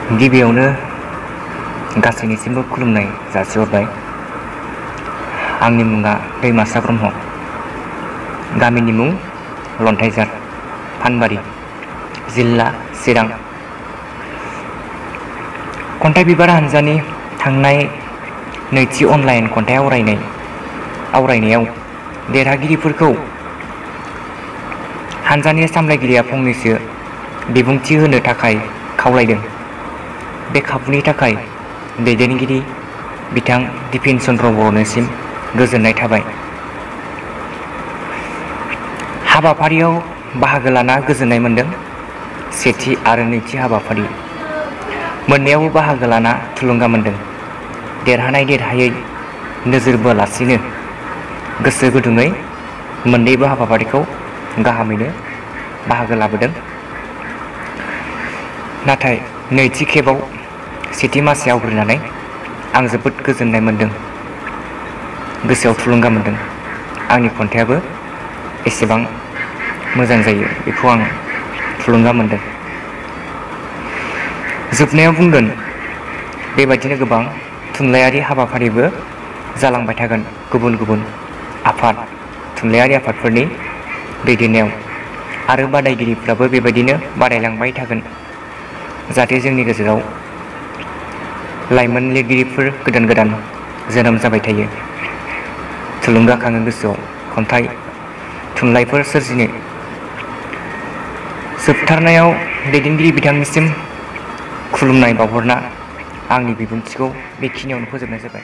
गिबियावनो गासैनिसिमबो खुलुमनाय जासिहरबाय। आंनि मुङा दैमासा ब्रह्म। गामिनि मुं लन्थाइजार, फानबारि, जिल्ला चिरां। खन्थाइ बिबार हानजानि थांनाय नैथि अनलाइन खन्थाइ आवरायनायाव देरहागिरिफोरखौ हानजानि सामलायगिरिया फंनैसो बिबुंथि होनो थाखाय खावलायदों। बे खाबुनि थाखाय दैदेनगिरि बिथां दिपिन चन्द्र बर'निसिम गोजोननाय थाबाय। हाबाफारियाव बाहागो लाना गोजोननाय मोनदों। सेथि आरो नैथि हाबाफारि मोननैयावबो बाहागो लाना थुलुंगा मोनदों। देरहानाय देरहायै नोजोर बोआलासिनो गोसो गुदुङै मोननैबो हाबाफारिखौ गाहामैनो बाहागो लाबोदों। नाथाय नैथि खेबाव सेथि मासि आवग्रिनानै आं जोबोद गोजोननाय मोनदों, गोसोआव थुलुंगा मोनदों। आंनि खन्थाइयाबो एसेबां मोजां जायो बेखौ आं थुलुंगा मोनदों। जोबनायाव बुंगोन, बेबायदिनो गोबां थुनलाइयारि हाबाफारिबो जालांबाय थागोन। गुबुन गुबुन थुनलाइयारि आफादफोरनि दैदेननायाव आरो बादायगिरिफ्राबो बेबायदिनो बादायलांबाय थागोन, जाहाथे जोंनि गेजेराव लाइमोन लिरगिरिफोर गोदान जोनोम जाबाय थायो, थुलुंगाखाङो गोसोआव खन्थाइ थुनलाइफोर सोरजिनो। जोबथारनायाव दैदेनगिरि बिथांनिसिम खुलुमनाय बावहरना आंनि बिबुंथिखौ बेखिनियावनो फोजोबनाय जाबाय।